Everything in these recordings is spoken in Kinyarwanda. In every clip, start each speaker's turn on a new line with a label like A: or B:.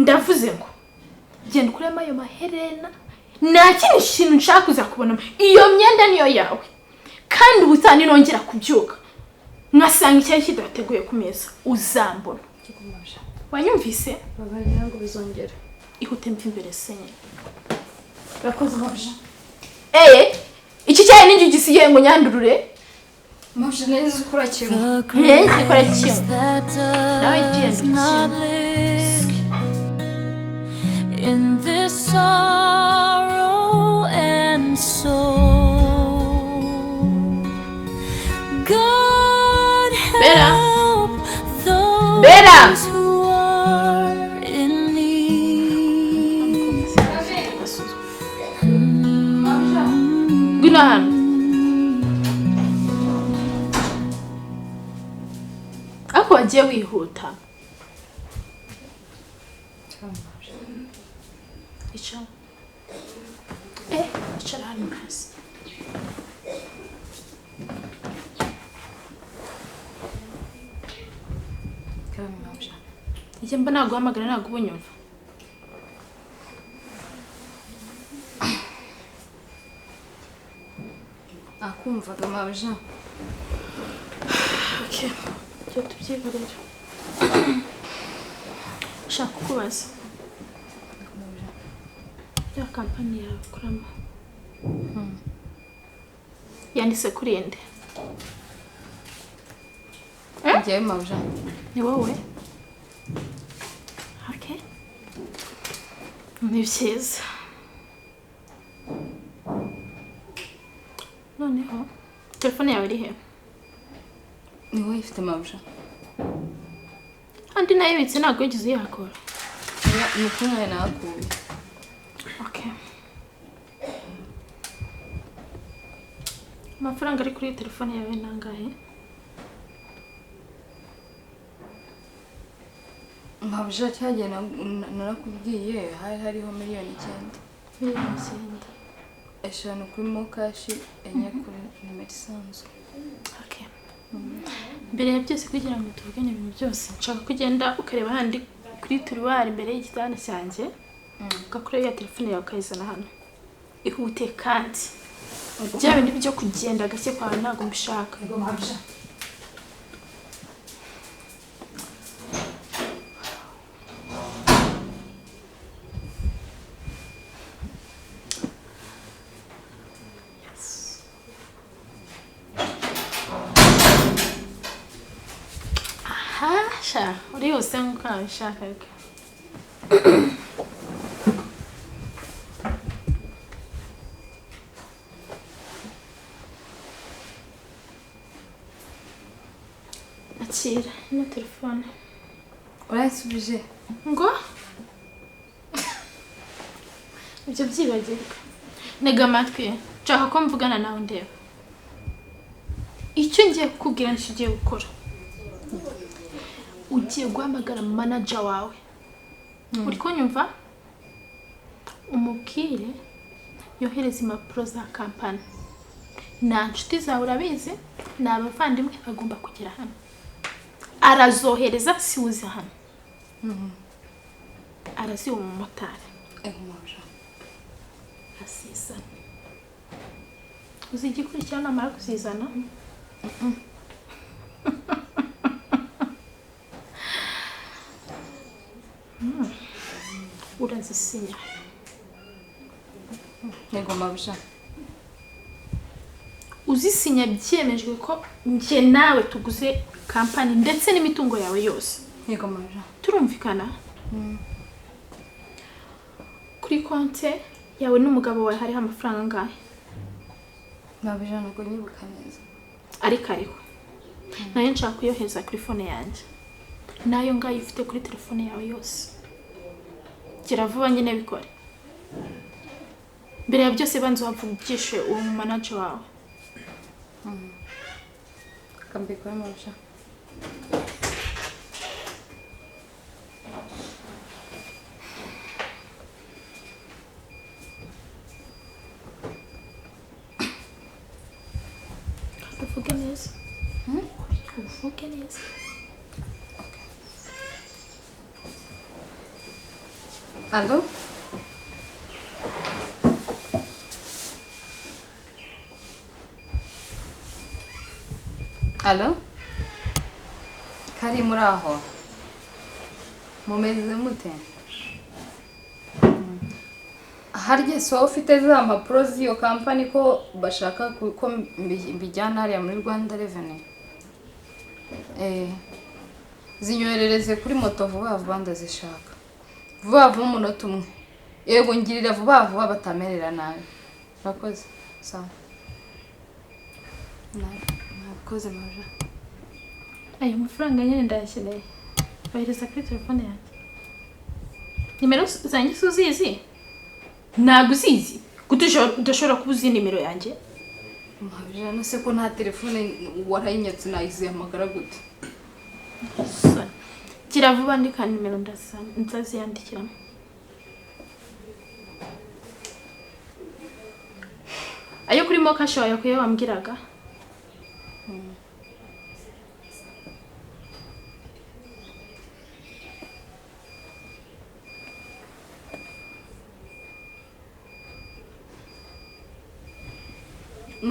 A: Ndavuze ngo genda ukuremo ayo maherena, nta kindi kintu nshaka kuzakubonamo. Iyo myenda niyo yawe, kandi ubutaha ninongera kubyuka nkasanga icyari kidateguye ku meza uzambona. Wanyumvise?
B: Babarira ngo bizongera.
A: Ihute mva imbere se nyine.
B: Urakoze mabuja.
A: Eye, iki cyayi ninjye ugisigaye ngo nyandurure.
B: Mabuja neza ukora kimwe.
C: The
A: Neza ukora
C: grace
A: kimwe.
C: that
A: Nawe
C: does
A: genda
C: not
A: ukine.
C: live in this sorrow and soul. God
A: Bella.
C: help those
A: Bella.
C: who are in need.
A: Ngwino hano. Ariko wagiye wihuta. Icara. Icara hano hasi.
B: Karame mabuja.
A: Njye mba naguhamagara ntabwo uba unyumva.
B: Nakumvaga mabuja.
A: Okay. Ibyo tubyihorere. Nshaka kukubaza. Ya kampani yawe ukoramo. Yanditse kuri nde?
B: Njyewe mabuja.
A: Ni wowe? Okay. Ni byiza. Noneho telefone yawe iri he?
B: Ni wowe ifite mabuja.
A: Andi nayibitse ntabwo wigeze uyakora.
B: Ni kuri nawe nahakuye.
A: Okay. Amafaranga ari kuri telefone yawe ni angahe?
B: Mabuja cyagiye narakubwiye hari hariho 9 miliyoni.
A: 9 miliyoni.
B: 5 kuri mokashi, 4 kuri nimero isanzwe.
A: Okay. Mbere ya byose kugira ngo tuvugane ibintu byose, nshaka ko ugenda ukareba handi kuri turuwari imbere y'igitanda cyanjye, ugakora ya telefone yawe ukayizana hano. Ihute kandi. Bya bindi byo kugenda gake kwawe ntabwo mbishaka.
B: Yego mabuja.
A: Aha, sha, urihuse nk'uko nabishakaga. Akira ino telefone.
B: Uransubije?
A: Ngo? Ibyo byibagirwa. Ntega amatwi, nshaka ko mvugana nawe ndeba. Icyo ngiye kukubwira nicyo ugiye gukora. Ugiye guhamagara manager wawe. Uri kunyumva? Umubwire yohereze impapuro za kampani. Nta nshuti zawe urabizi, ni abavandimwe bagomba kugera hano. Arazohereza si uza hano. Araziba umumotari.
B: Ego mabuja.
A: Asizana. Uzi igikurikira namara kuzizana? Urazisinya.
B: Yego mabuja.
A: Uzisinya byemejwe ko njye nawe tuguze kampani ndetse n'imitungo yawe yose.
B: Yego mabuja.
A: Turumvikana? Kuri konte yawe n'umugabo wawe hariho amafaranga angahe?
B: Mabuja ntabwo nyibuka neza.
A: Ariko ariho. Nayo nshaka kuyohereza kuri fone yanjye. Nayo ngayo ufite kuri telefone yawe yose. Gira vuba nyine bikore. Mbere ya byose banza uhavugishe uwo manager wawe.
B: Kambikora mabuja.
A: Uvuge neza. Uvuge neza.
B: Allo? Allo? Kari muri aho? Mumeze mute? Harya si wowe ufite za mpapuro z'iyo kampani ko bashaka ko mbijyana hariya muri Rwanda Revenue? Eh, zinyoherereze kuri moto vuba vuba, ndazishaka. Vuba vuba, umunota umwe. Yego, ngirira vuba vuba batamerera nabi. Urakoze. Sawa. Nakoze, maja.
A: Ayo mafaranga nyine ndayakeneye, bohereza kuri telefone yanjye. Nimero zanjye si uzizi? Ntabwo uzizi? Gute udashobora kuba uzi nimero yanjye?
B: Mabuja, no se ko nta telefone warayinyatse, nayizihamagara gute?
A: Soni. Gira vuba, andika nimero, ndaziyandikiramo. Ayo kuri MoKash wayakuye wambwiraga?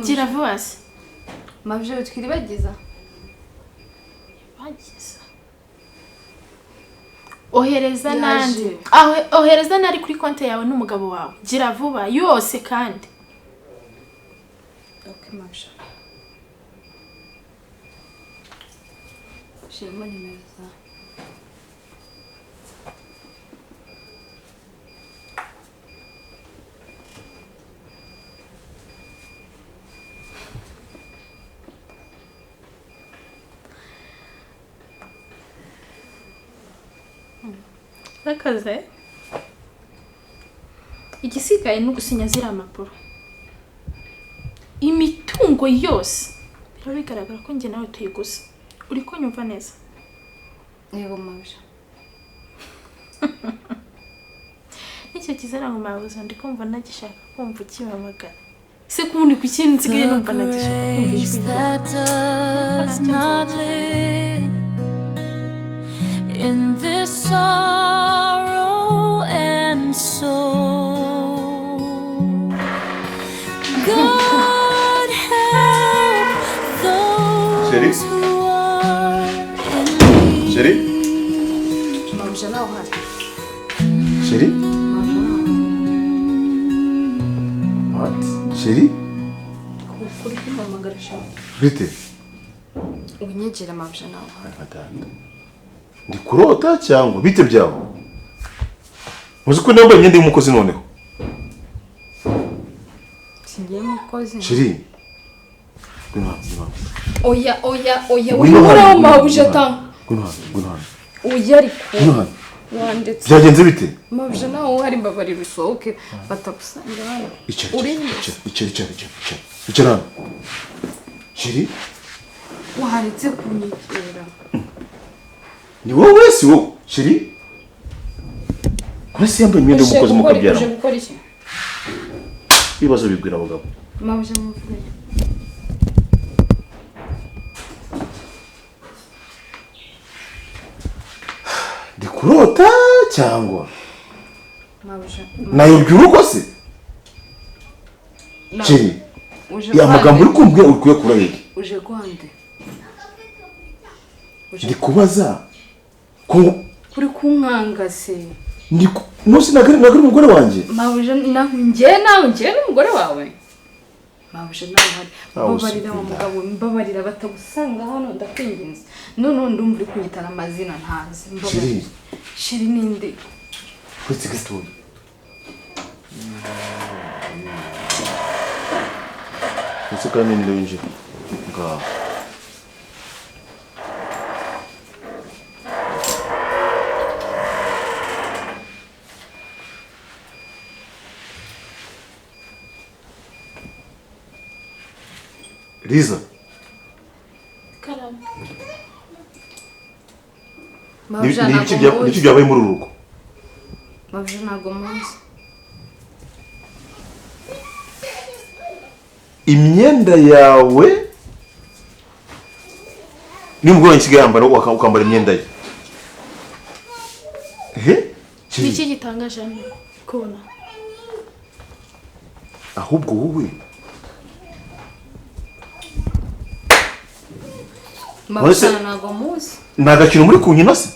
A: Gira vuba se.
B: Mabuja, twiribagiza.
A: Bagize ohereza
B: Yaje.
A: Nandi aho ohereza nari kuri konti yawe n'umugabo wawe. Gira vuba, yose kandi.
B: Okay, mabuja. Shiramo nimero zawe.
A: Urakoze. Igisigaye ni ugusinya ziriya mpapuro, imitungo yose biraba bigaragara ko njye nawe tuyiguze. Uri kunyumva neza?
B: Yego, mabuja.
A: N'icyo kizara ngo mabuze, ndi kumva nagishaka kumva ukimpamagara se kubundi ku kintu nsigaye numva nagishaka kumva
C: Grace
A: ijwi ryawe.
C: that does not live in this sorrow and soul. God help those
D: Chérie?
C: who are in need.
D: Chérie?
B: Mabuja, nawe uhari?
D: Chérie?
B: Mabuja, nawe uhari?
D: What? Chérie?
B: Kuri kumpamagara sha.
D: Bite?
B: Unyegera, mabuja, nawe uhari.
D: Madame. Ndi kurota cyangwa bite byawe? Muzi ko nambaye imyenda y'umukozi noneho.
B: Singiye mukozi.
D: Chérie. Ngwino hano, ngwino hano.
B: Oya, oya, oya.
D: Ngwino hano,
B: Wihora
D: ngwino
B: mabuja
D: hano.
B: ta.
D: Ngwino hano, ngwino hano.
B: Oya ariko.
D: Ngwino hano.
B: Wandetse.
D: Byagenze bite?
B: Mabuja, nawe uhari, mbabarira usohoke batagusanga hano.
D: Icara,
B: Uri
D: icara, icara, icara, icara, icara. Icara hano. Chérie,
B: waretse kunyegera.
D: Ni wowe, si wowe? Chérie? Kuri si yambaye imyenda
B: Uje
D: y'umukozi
B: gukora,
D: mukabyara.
B: uje gukora iki?
D: Ibibazo bibwira abagabo.
B: Mabuja, muvuganye.
D: Ndi kurota cyangwa?
B: Mabuja.
D: Nayobye urugo se? Chérie,
B: Uje
D: ya magambo uri
B: kwande.
D: kumbwira uri kuyakura hehe?
B: Uje kwande. Uje
D: Ndi kubaza ko
B: kuri kunkanga se.
D: Ndi nose nagari umugore wanjye.
B: Mabuja, nawe njye, nawe njye n'umugore wawe. Mabuja, nawe uhari.
D: Aho
B: Mbabarira wa
D: usukunda.
B: mugabo, mbabarira batagusanga hano, ndakwinginze. None ndumva uri kunyitana amazina ntazi. Mbabarira.
D: Chérie,
B: Chérie ninde?
D: uretse gatoya. Ndetse kandi ninde winjira? Ngaho. Liza,
A: Karame.
B: Mabuja,
D: ni ibiki
B: ntabwo
D: ni ibiki
B: muzi.
D: byabaye muri uru rugo?
B: Mabuja, ntabwo muzi.
D: Imyenda yawe nimugoroba nsigaye yambara, ukambara imyenda ye. He?
A: Ni iki gitangaje hano kubona?
D: Ahubwo wowe
B: Mabuja, ntabwo muzi.
D: Ni agakino muri kunkina se?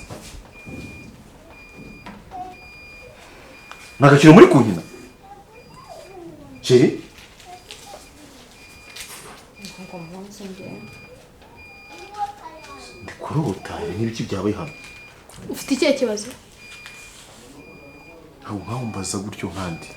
D: Ni agakino muri kunkina? Chérie?
B: Ntabwo muzi njyewe.
D: Ndi kurota, ibi n'ibiki byabaye hano?
A: Ufite ikihe kibazo?
D: Ntabwo nkaho mbaza gutyo nkandi.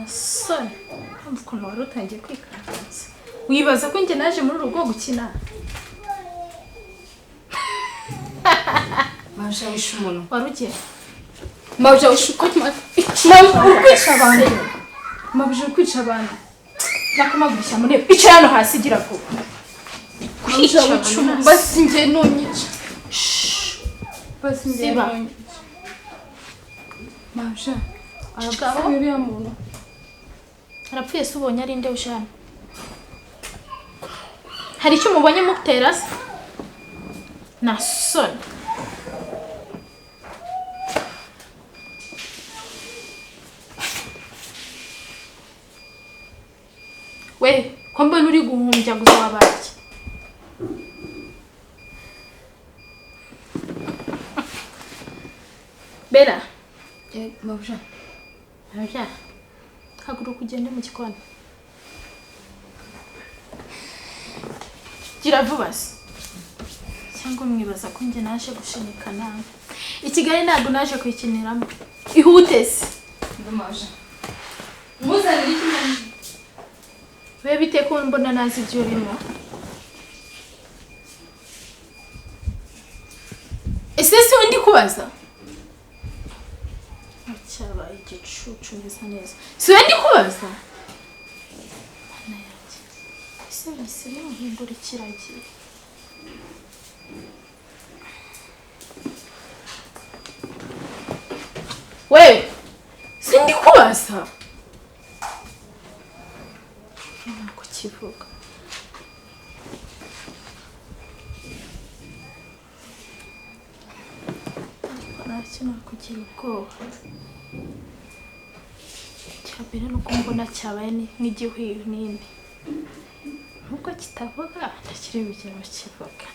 A: Soni, ukuntu wari utangiye kwikaranza. Wibaza ko njye naje muri urugo gukina?
B: Mabuja, wishe umuntu.
A: Wari ugiye?
B: Mabuja, wishe uko Mabuja, uri kwica abantu. Mabuja, uri kwica abantu.
A: Nakumagurisha mu ntebe. Icara hano hasi gira vuba.
B: Mabuja, wica umuntu. Basi njye ntunyice. Basi njye
A: Siba.
B: ntunyice. Mabuja, arapfuye uriya muntu.
A: Arapfuye se ubonye ari nde uje hano? Hari icyo umubonye mutera se? Na soni. We, ko mbona uri guhumbya gusa wabaye iki? Bera.
B: Mabuja.
A: Mabuja. Haguruka ugende mu gikoni. Gira vuba se. Cyangwa mwibaza ko njye naje gushinyika nawe. I Kigali ntabwo naje kuyikiniramo. Ihute se.
B: Mabuja. Muzanire iki manje?
A: We bite ko mbona nazi ibyo urimo? Ese si undi kubaza? Cyabaye igicucu neza neza. Si we ndi kubaza? Mana yanjye. Ese bise bimuhindura ikiragiye. We! Si ndi kubaza? Ntabwo kivuga. Ariko ntacyo nakugira ubwoba. Icyambere ni uko mbona cyabaye nk'igihwinini. Nubwo kitavuga, ntakiri bigero kivuga.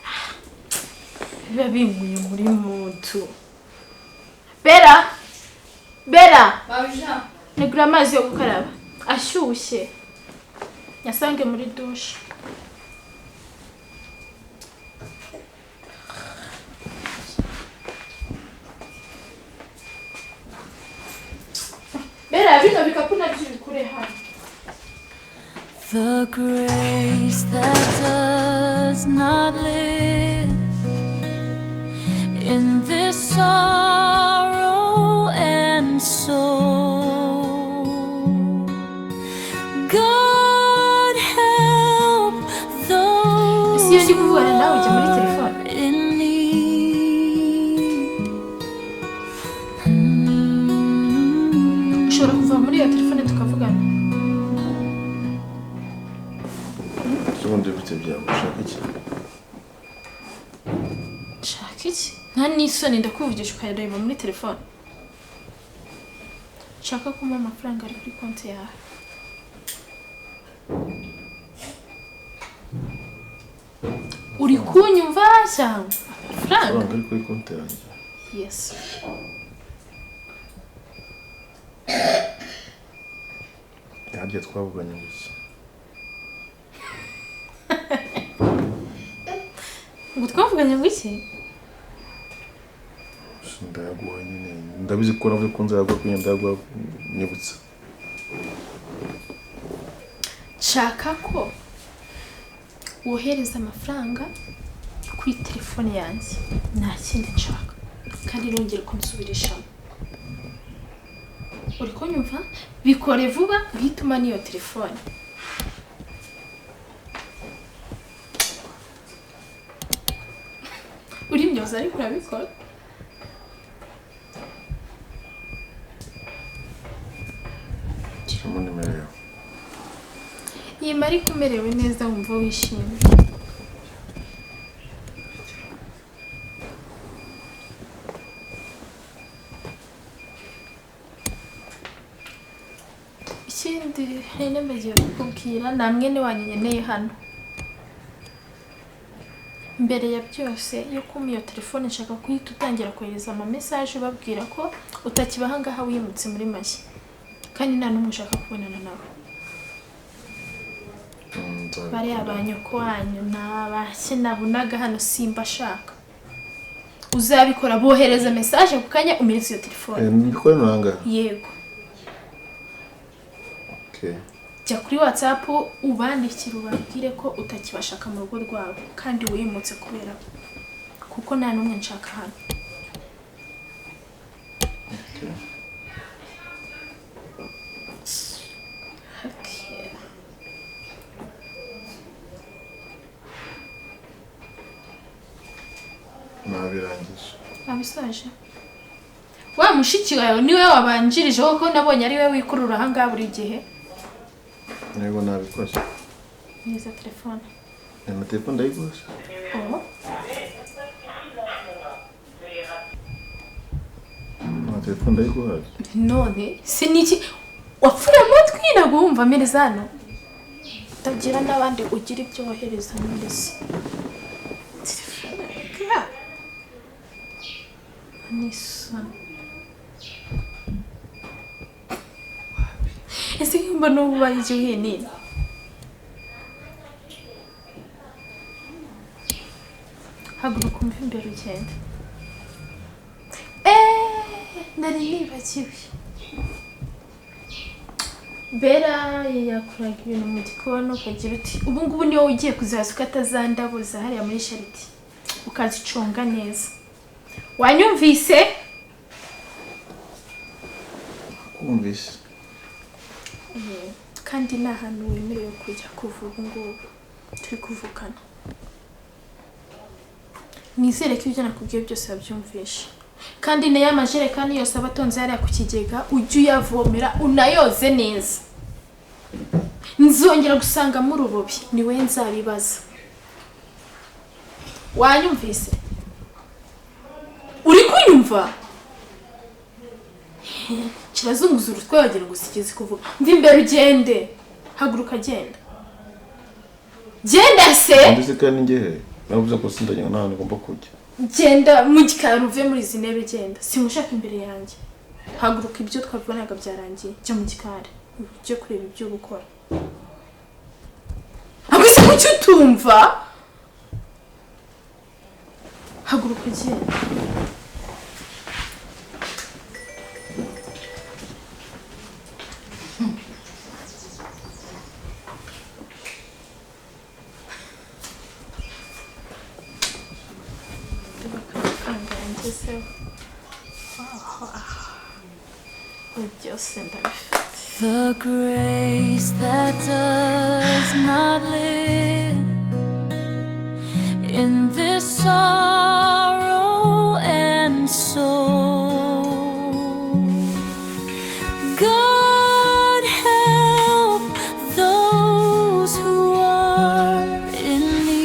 A: Biba binkuye muri muntu. Bera! Bera!
B: Mabuja.
A: Nigura amazi yo gukaraba. Ashyushye. Nyasange muri dushe. Bera, bino bikapu nabyo ubikure hano.
C: The grace that does not live in this sorrow and soul. God help those
A: Ese iyo ndi kuvugana nawe ujya muri telefone?
C: in need.
A: Ushobora kuva muri iyo telefone tukavugana.
D: Ubundi bite byawe ushaka iki?
A: Nshaka iki? Nta n'isoni ndakuvugisha ukayareba muri telefone. Nshaka kumuha amafaranga ari kuri konti yawe. Uri kunyumva cyangwa? Amafaranga?
D: Amafaranga ari kuri konti yanjye.
A: Yes.
D: Harya twavuganye gusa.
A: Ngo twavuganye ngo iki?
D: Ndayaguha nyine. Ndabizi ko navuze ko nzayaguha kuko ndayaguha nyibutsa.
A: Nshaka ko wohereza amafaranga Kuri telefone yanjye nta kindi nshaka, kandi nongere kunsubirishamo. Uri kunyumva? Bikore vuba, uhite n'iyo telefone. Urimyoza ariko urabikora.
D: Shyiramo nimero yawe.
A: Yima ariko umerewe neza, wumva wishimye. Ikindi hari n'amagiye kukubwira, nta mwene wanyu nkeneye hano. Mbere ya byose yo kumpa iyo telefone, nshaka guhita utangira kohereza ama message ubabwira ko utakiba aha ngaha, wimutse muri make, kandi nta n'umwe ushaka kubonana nawe. Bariya ba nyoko wanyu ni abaki nabonaga hano simba ashaka. Uzabikora, bohereza message ku kanya umeretse iyo telefone.
D: Mbikore nanga?
A: Yego.
D: Okay.
A: Jya kuri WhatsApp ubandikire ubabwire ko utakibashaka mu rugo rwabo kandi wimutse kubera kuko nta n'umwe nshaka hano.
D: Okay.
A: Okay.
D: Nabirangije.
A: Abisoje. Wa mushiki wawe niwe wabanjirije kuko nabonye ari we wikurura aha ngaha buri gihe.
D: Yego nabikoze.
A: Neza telefone.
D: Na telefone ndayiguze.
A: Oh.
D: Na telefone ndayiguze.
A: None siniki wapfuye amatwi nagumva mereza hano. Utagira n'abandi ugira ibyo wohereza mereza. Telefone. Nisa. Ese mbona ubu baye igihe nini? Haguruka umve imbere ugende. Nari nibagiwe. Bera yakuraga ibintu mu gikoni ukagira uti ubu ngubu niwe ugiye kuzaza ukata za ndabo za hariya muri Charity ukazicunga neza. Wanyumvise?
D: Kumvise.
A: Kandi nta hantu wemerewe kujya kuva ubu ngubu turi kuvukana. Nizere ko ibyo nakubwiye byose wabyumvishe. Kandi na ya majerekani yose aba atonze hariya ku kigega ujye uyavomera unayoze neza. Nzongera gusangamo urubobi niwe nzabibaza. Wanyumvise? Uri kunyumva? Kirazunguza urutwe wagira ngo sikizi kuvuga. Mva imbere ugende. Haguruka genda. Genda se.
D: Ndetse kandi ngehe navuze ko sindajya nta hantu ngomba kujya.
A: Genda mu gikari uve muri izi ntebe genda. Simushaka imbere yanjye. Haguruka ibyo twavunaga byarangiye. Jya mu gikari ujye kureba ibyo gukora. Haguruka kuki utumva? Haguruka genda.
C: The grace that does not live in this sorrow and soul. God help those who are in need.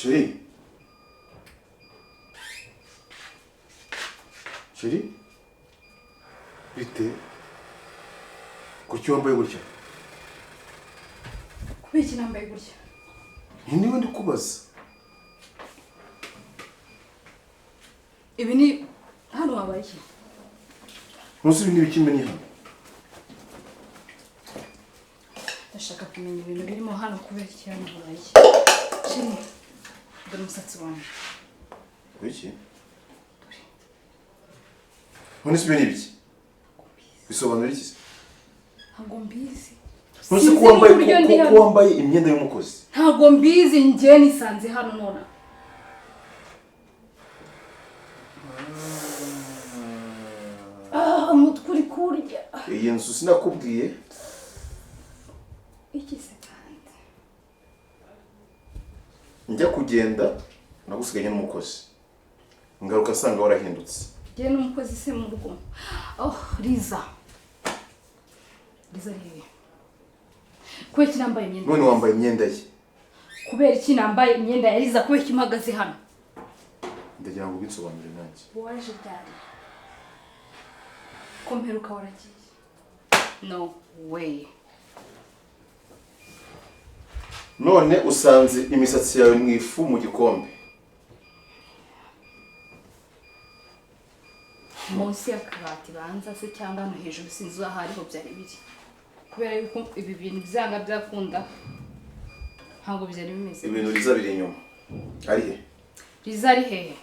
D: Chérie. Chérie. Bite. Kuki wambaye gutya?
B: Kubera iki nambaye gutya?
D: Niwe ndi kubaza.
B: Ibi ni hano wabaye iki?
D: Ntuzi ibi ni ibiki menya hano?
B: Ndashaka kumenya ibintu birimo hano kubera iki hano habaye iki? Chérie, dore umusatsi wanjye.
D: Kuki? None se ibi ni ibiki? Bisobanura iki se?
B: Ntabwo mbizi.
D: Ntuzi ko wambaye imyenda y'umukozi?
B: Ntabwo mbizi, njye nisanze hano nona. Ah, umutwe uri kurya.
D: Iyi nzu sinakubwiye.
B: Iki se kandi?
D: Njya kugenda nagusiganye n'umukozi. Ngaruka asanga warahindutse.
B: Njye n'umukozi se mu rugo. Oh, Liza. Liza rero. Kubera iki nambaye imyenda?
D: None wambaye imyenda ye.
B: Kubera iki nambaye imyenda ya Liza? Kubera iki mpagaze hano?
D: Ndagira ngo ubinsobanurire nanjye.
B: Waje ryari? Ko mperuka waragiye? No way.
D: None usanze imisatsi yawe mu ifu mu gikombe.
B: Munsi y'akabati banza se cyangwa hano hejuru sinzi aho ariho byari biri. Kubera yuko ibi bintu byanga byakunda ntabwo byari bimeze.
D: Ibintu Liza biri inyuma. Ari he?
B: Liza ari hehe?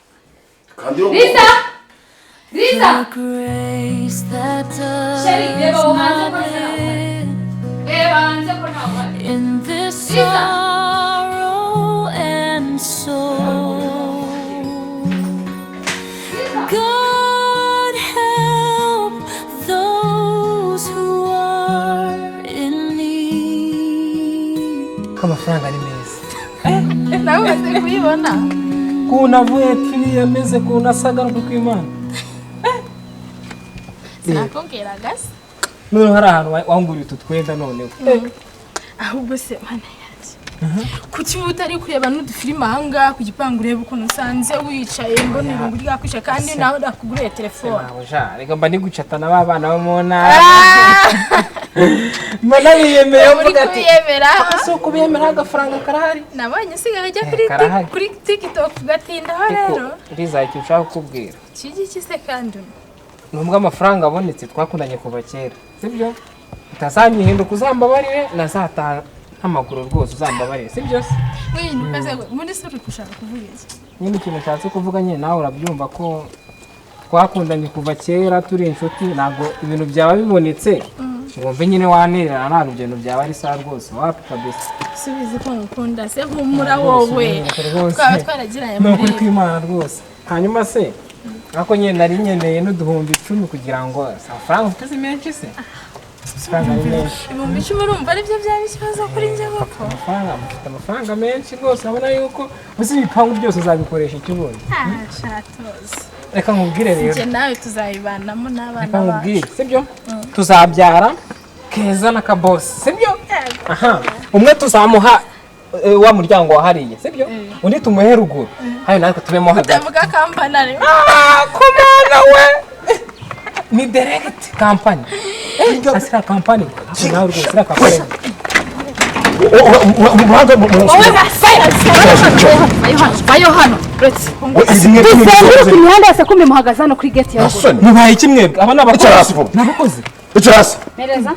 D: Kandi yo
B: Liza! Liza!
C: Grace that does
B: Chérie,
C: not end in this sorrow and soul. God help those who are in need.
E: Amafaranga ni meza.
A: Nawe umaze kuyibona.
E: Kuna avuye pfiri ameze kuna asaga no kw'Imana.
A: Sinakubwiraga se.
E: None hari ahantu wanguriye utu twenda noneho.
A: Ahubwo se mana yanjye. Kuki uba utari kureba n'udufilime aha ngaha ku gipangu ureba ukuntu usanze wicaye mbona irungu ryakwishe kandi nawe nakuguriye telefone.
E: Nawe ja, reka mba ndi gucatana ba bana bo mu ntara. Mbona biyemeye
A: Uri
E: mvuga ati
A: kubiyemera.
E: si ukubiyemera agafaranga karahari.
A: Nabonye usigaye ujya
E: Karahari.
A: kuri TikTok ugatindaho rero.
E: Liza, icyo ushaka kukubwira.
A: Iki ki se kandi?
E: Nubwo amafaranga abonetse twakundanye kuva kera, sibyo? Utazanyihinduka uzambabarire, nazataha n'amaguru rwose uzambabarire, sibyo se?
A: Muri se uri gushaka kuvuga iki?
E: Nyine ikintu nshatse kuvuga nyine nawe urabyumva ko twakundanye kuva kera turi inshuti, ntabwo ibintu byaba bibonetse ngo mve nyine wantererana, ntabwo ibintu byaba ari sawa rwose, wapi kabisa.
A: Subiza ko ngukunda se humura wowe. Twaba twaragiranye
E: muri ukuri kw'Imana rwose. Hanyuma se ako nyine nari nkeneye n'uduhumbi 10 kugira ngo amafaranga ufite si menshi se? Amafaranga ni menshi.
A: 10,000 urumva aribyo byaba ikibazo kuri njye koko?
E: Amafaranga, mufite amafaranga menshi rwose, urabona yuko uzi ibipangu byose uzabikoresha icyo ubonye.
A: Shatozi.
E: Reka nkubwire rero.
A: Njye nawe tuzayibanamo n'abana
E: Reka nkubwire,
A: bacu.
E: sibyo? Tuzabyara Keza na Kabosi, sibyo? Aha. Umwe tuzamuha wa muryango wahariye, sibyo? Undi tumuhe ruguru. Hayo natwe tubemo hagati.
A: Utavuga kampani ari.
E: Ah, komana we. Ni direct company. Asira company. Nawe rwose asira company.
B: Bayo hano. Tuzenguruka imihanda yose kumbe muhagaze hano kuri gate ya ruguru.
E: Mubaye iki mwebwe? Aba ni abakozi. Ni abakozi.
D: Icara hasi.
B: Mereza.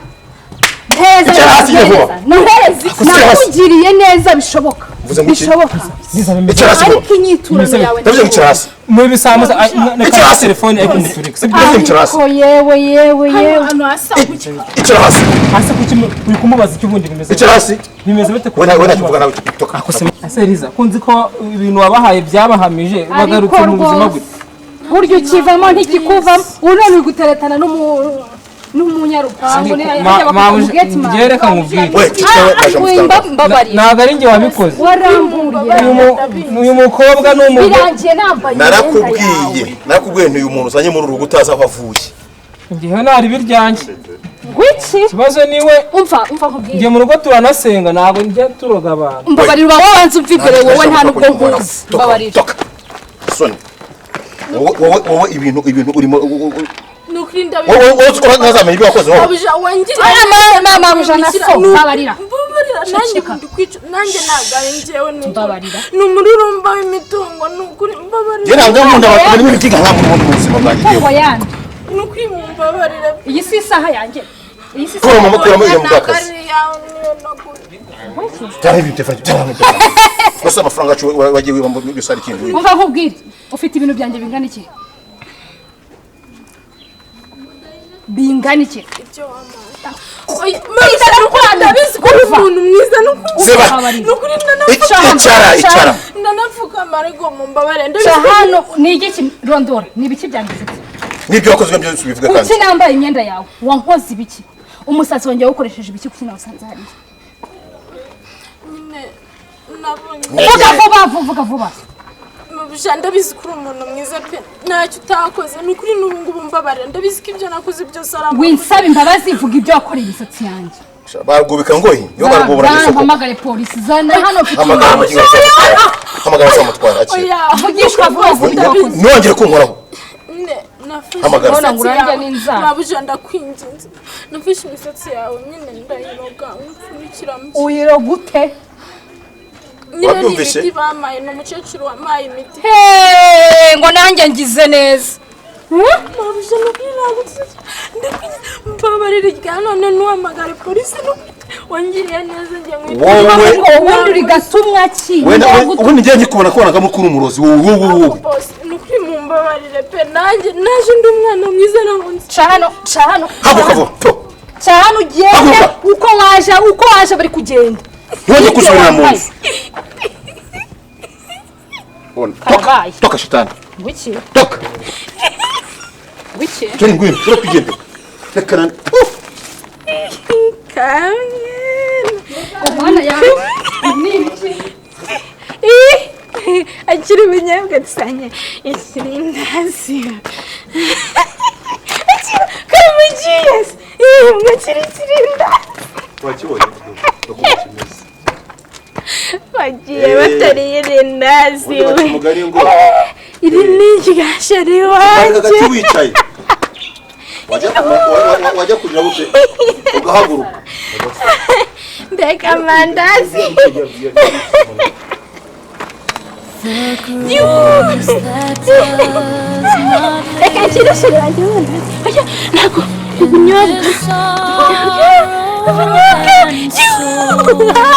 B: Heza.
D: Icara hasi vuba.
B: Nakugiriye neza bishoboka. Bishoboka.
D: Icara hasi vuba.
B: Ariko inyiturano yawe.
D: Ndavuze ngo icara hasi.
E: Muri bisambuza
D: Icara hasi.
E: telefone ariko mutureke.
D: Ndavuze ngo icara hasi.
B: Ariko yewe yewe yewe.
A: Hano hasa kuki?
D: Icara hasi.
E: Hasi kuki uri kumubaza icyo ubundi bimeze?
D: Icara hasi.
E: Bimeze bite?
D: We ntacyo mvuga nawe toka.
E: Ese Liza, kunzi ko ibintu wabahaye byabahamije bagarutse mu buzima gute?
B: Buryo ukivamo ntikikuvamo, ubu none uri guteretana n'umunyarupangu
E: Njyewe reka nkubwire.
D: We cyawe naje mufite.
E: Ntabwo ari njye wabikoze.
B: Waramburiye.
E: Uyu mukobwa ni umugore.
B: Birangiye nambaye imyenda yawe.
D: Narakubwiye nti uyu muntu uzanye muri uru rugo utazi aho avuye.
E: Ngewe ntari ibiryanjye.
F: Wiki?
E: Ikibazo niwe.
F: Umva, umva nkubwire.
E: Njye mu rugo turanasenga, ntabwo njya turoga abantu.
F: Mbabarira, uba wabanza umva imbere wowe, nta nubwo nkuzi. Mbabarira.
D: Toka soni, wowe ibintu urimo.
A: Ni ukuri ndabizi.
D: Wowe ntazamenya ibyo wakoze wowe.
A: Mabuja wangiriye.
F: Oya, mabuja na so, mbabarira.
A: Mbabarira nanjye.
F: Ceceka.
A: Ndi kwica nanjye, ntabwo ari njyewe, ni ukuri.
F: Mbabarira.
A: Ni umururumba w'imitungo, ni ukuri mbabarira.
D: Njye ntabwo nkunda abantu barimo ibikiga nka muntu mu buzima bwanjye.
F: Imitungo yandi?
A: Ni ukuri mumbabarira.
F: Iyi si isaha yanjye, iyi si
D: Kura
F: isaha.
D: mama, kuramo iyo mu
A: Ntabwo
D: bw'akazi.
A: ari iyawe, niyo naguze.
D: Cyane ibintu telefone, cyane gusa amafaranga yacu wagiye wiba muri byose ari ikindi.
F: Umva nkubwire, ufite ibintu byanjye bingana iki? Bingana iki?
A: Ibyo wampaye. Mabuja, ni ukuri ndabizi ko uri umuntu mwiza, ni ukuri.
D: Seba.
A: Ni ukuri ndanapfukama.
D: Icara, icara.
A: Ndanapfukama, ariko mumbabarire, ndabizi
F: Ca
A: ko
F: hano, ni igiki? Rondora, ni ibiki byanjye ufite?
D: N'ibyo wakoze byose ubivuga kandi.
F: Kuki nambaye imyenda yawe? Wankoze ibiki? Umusatsi wanjye wawukoresheje ibiki? Kuki nawusanze hariya?
A: Nyine nabonye.
F: Vuga vuba, vuga vuba.
A: Mabuja, ndabizi ko uri umuntu mwiza pe, ntacyo utakoze, ni ukuri. N'ubu ngubu mbabarira, ndabizi ko ibyo nakoze byose ari amakosa.
F: Winsaba imbabazi, vuga ibyo wakoreye imisatsi yanjye.
D: Baragubika ngoyi niyo baragubura mu isoko.
F: Mpamagare polisi, zana hano, mfite
D: Hamagara umugingo, hamagara zamutwara, akira.
A: Oya.
F: Vugishwa vuba, vuga ibyo wakoze.
D: Ntiwongere kunkoraho.
A: Ne, nafashe
D: Hamagara.
F: Urabona ngo
A: imisatsi
F: urarya
A: yawe.
F: n'inzara.
A: Mabuja, ndakwinginze, nafashe imisatsi yawe nyine ndayiroga umfunikira mu
F: Uyiroga ute?
A: Nyine ni
D: Wabyumvise?
A: imiti bampaye, ni umukecuru wampaye imiti.
F: Hey, ngo nanjye ngize neza.
A: Mabuja, ni ukuri ntabwo ndakwinginze, mbabarira irya none, ntuhamagare polisi, ni ukuri wangiriye neza, njye mwita.
D: Wowe.
F: Ngo ubundi uri gatumwa ki?
D: Wenda ubundi ngiye nkikubona kubona ko uri umurozi, wowe, wowe, wowe.
A: Boss, ni ukuri mumbabarire pe, nanjye naje ndi umwana mwiza, ntabwo nzi.
F: Ca hano, ca hano.
D: Haguruka vuba to.
F: Ca hano ugende.
D: Haguruka.
F: Uko waje, uko waje bari kugenda.
D: Ntiwongere gusubira mu nzu. Toka.
F: Karabaye.
D: Toka shitani.
F: Wiki?
D: Toka.
F: Wiki?
D: Turi, ngwino turakwigendera, reka na Uf!
A: Kamwe.
F: Umwana yawe ni ibiki?
A: Akiri ubunyobwa dusanye ikirindazi kamugiyesi mwakiri ikirindazi.
D: Wakibonye uko kimeze?
A: Bagiye batariye irindazi.
D: Ubundi baca umugani ngo
A: Iri ni irya sheri
D: "Uparika
A: wanjye.
D: agati wicaye, wajya kugira gute ugahaguruka."
A: Mbega amandazi!
C: That does not
A: Reka nshyire sheri wanjye amandazi. Oya, ntabwo ubunyobwa
C: sorrow
A: ubunyobwa
C: and soul.